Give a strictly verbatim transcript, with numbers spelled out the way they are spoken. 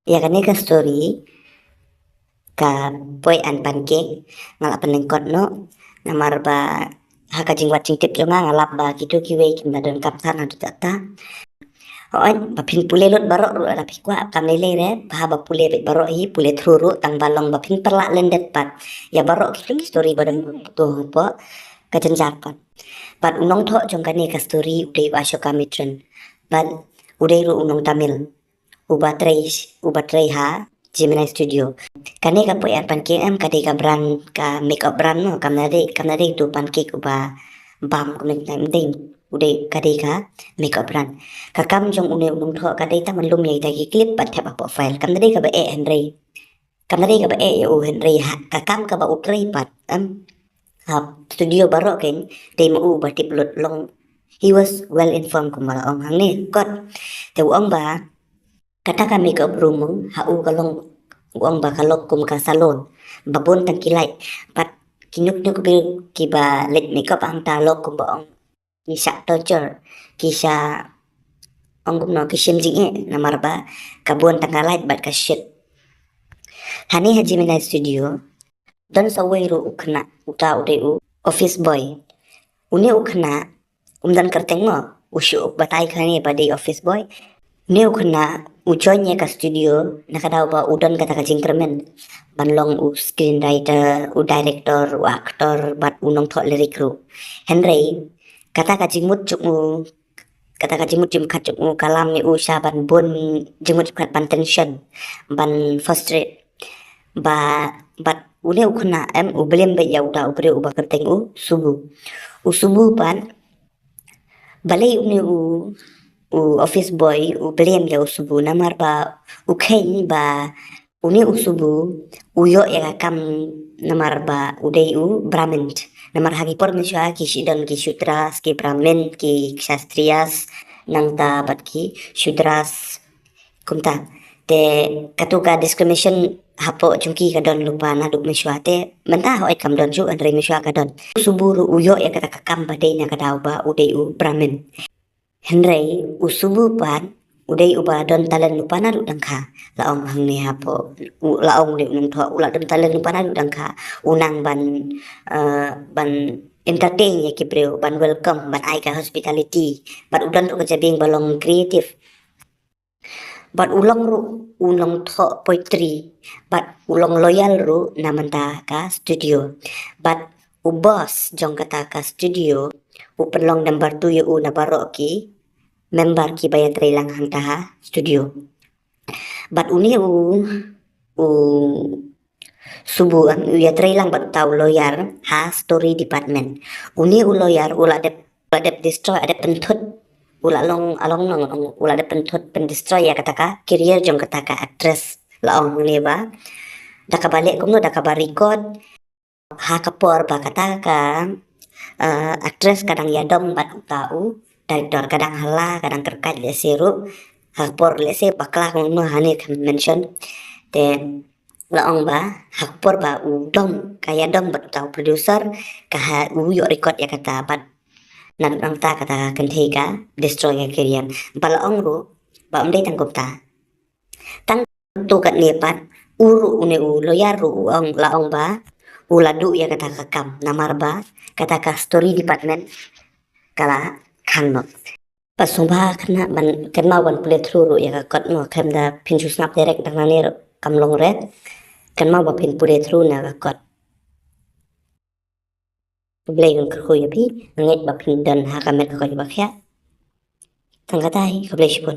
Ïa kane ka story ka poi an pancake nga la pynlyngkot noh. Namar ba ha ka jingwad jingtip jong nga nga lap ba kito kiwei kim da don kam than haduh katta. Hooid, ba phin pule lut baroh ruh lada phi kwah, kam lei lei re, ba haba pule beit baroh hi, pule through ruh, tang ba long ba phin pyrlah lyndet pat ïa baroh kito ki story ba don to hapoh ka jynjar pat. Bad u nongthoh jong kane ka story u dei u Ashoka Mitran. Bad u dei ruh u nong Tamil uba trei, uba trei ha Gemini Studio. Kane ka poi an pancake em ka dei ka brand, ka makeup brand mo, kam da dei, kam da dei tu pancake uba bam kumne, kam dei, u dei, ka dei ka makeup brand. Ka kam jong une u nongthoh ka dei tang ban lum ïa kita ki clip bad thep hapoh file. Kam da dei kaba eh hynrei, kam da dei kaba eh ïa u hynrei ha ka kam kaba u trei pat em ha studio baroh kein dei ma u uba tip lut, long, he was well informed kumba la ong hangne kot. Te u ong ba kata ka makeup room ha u ka long, u ong ba ka long kum ka salon ba bun tang ki light. Bad ki ñiuh ñiuh briew kiba leit makeup hangta long kumba ong ki shah torture, ki shah, ong kumno, ki shim jingeh namar ba ka bun tang ka light bad ka shit. Hangne ha Gemini Studio don sa uwei ruh u khynnah, uta u dei u office boy. Une u khynnah um don kyrteng mo, u shu batai kane ba dei office boy. Une u khynnah u join ïa ka studio na ka daw ba u don kata ka jingkyrmen ban long u screenwriter, u director, u actor bad u nongthoh lyric ruh. Hynrei kata ka jingmut jong u, kata ka jingmut jingpyrkhat jong u ka lam ïa u sha ban bun jingmut jingpyrkhat, ban tension, ban frustrate. Ba, bad une u khynnah em u blame beit ïa uta u briew uba kyrteng u Subu. U Subu pat, balei une u, u office boy u blame ïa u Subu, namar ba u kheiñ ba une u Subu u ïoh ïa ka kam namar ba u dei u Brahmin. Namar ha ki por mynshuwa ki shu don ki Shudras, ki Brahmin, ki Kshatriyas, nangta bad ki Shudras. Kumta te katu ka discrimination hapoh jong ki ka don lypa naduh mynshuwa, te mynta hooid kam don shuh, hynrei mynshuwa ka don. U Subu ruh u ïoh ïa kata ka kam ba dei na ka daw ba u dei u Brahmin. Hynrei u Subu pat u dei uba don talent lypa naduh dang kha. La ong hangne hapoh, u, la ong u dei u nongthoh, u la don talent lypa naduh dang kha. U nang ban, eh, ban entertain ïa ki briew, ban welcome, ban ai ka hospitality. Bad u don ruh ka jabieng ba long creative. Bad u long ruh u nongthoh poetry, bad u long loyal ruh na bynta ka studio. Bad u boss jong kata ka studio u pynlong number two ïa u na baroh ki member kiba ïatrei lang hangta ha studio. Bad une u, u Subu em, u ïatrei lang bad uta u lawyer ha story department. Une u lawyer u la dep, u la dep destroy, u la dep pynthut, u la long, u la long, long, long, u la dep pynthut, pyndestroy ïa kata ka career jong kata ka actress. La ong hangne ba da kaba leh kumno, da kaba record. Ha ka por ba kata ka, eh, actress ka dang ïadom bad uta u director, ka dang hala, ka dang kyrkhat lehse ruh. Ha ka por lehse bakla kumno hangne ka mention. Te la ong ba ha ka por ba u dom, ka ïadom bad uta u producer, ka ha u ïoh record ïa kata bad naduh nangta kata ka kynthei ka destroy ka career. Ba la ong ruh ba ym dei tang kumta. Tang tu katne pat u ruh, une u lawyer ruh u ong, la ong ba u la duh ïa kata ka kam namar ba kata ka story department ka la khang noh. Pat sngewbha kynmaw ban, kynmaw ban pule through ruh ïa ka kot mo, khlem da phin shu sngap direct dang nangne ruh kam long re. Kynmaw ba phin pule through na ka kot. Khublei, ngan kyrkhu ïa phi, nga ngeit ba phin don ha ka met ka kot ba khiah. Tang kata hi, khublei shibun.